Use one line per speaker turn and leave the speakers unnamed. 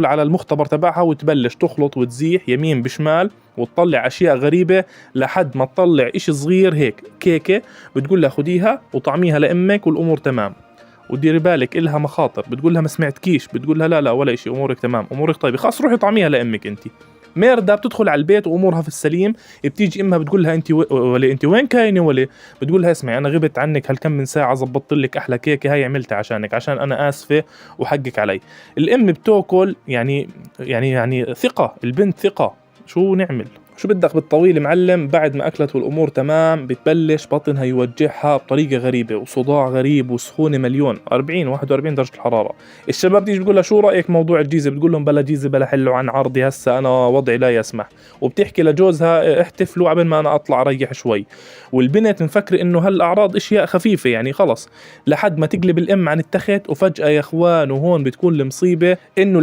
على المختبر تبعها وتبلش تخلط وتزيح يمين بشمال وتطلع اشياء غريبة لحد ما تطلع اشي صغير هيك كيكه، بتقول لها خديها وطعميها لامك والامور تمام، وديري بالك إلها مخاطر. بتقول لها ما سمعتكيش، بتقول لها لا لا ولا إشي، امورك تمام، امورك طيبه، خلص روحي طعميها لامك انت. ميردا بتدخل على البيت وامورها في السليم، بتيجي امها بتقول لها انت ولي انت وين كاينه ولي؟ بتقول لها اسمعي انا غبت عنك هالكم من ساعه، زبطت لك احلى كيكة هاي عملتها عشانك، عشان انا اسفه وحقك علي. الام بتاكل يعني ثقة البنت، ثقة شو نعمل؟ شو بدك بالطويل معلم؟ بعد ما اكلت والامور تمام بتبلش بطنها يوجعها بطريقة غريبة وصداع غريب وسخونه مليون، 40 41 درجه الحراره. الشباب تيجي بتقول لها شو رايك موضوع الجيزه؟ بتقول لهم بلا جيزه بلا حلو عن عرضي، هسه انا وضعي لا يسمح. وبتحكي لجوزها احتفلوا قبل ما انا اطلع اريح شوي. والبنت مفكرة انه هالاعراض اشياء خفيفة يعني خلص، لحد ما تقلب الام عن التخت وفجاة يا اخوان، وهون بتكون المصيبة انه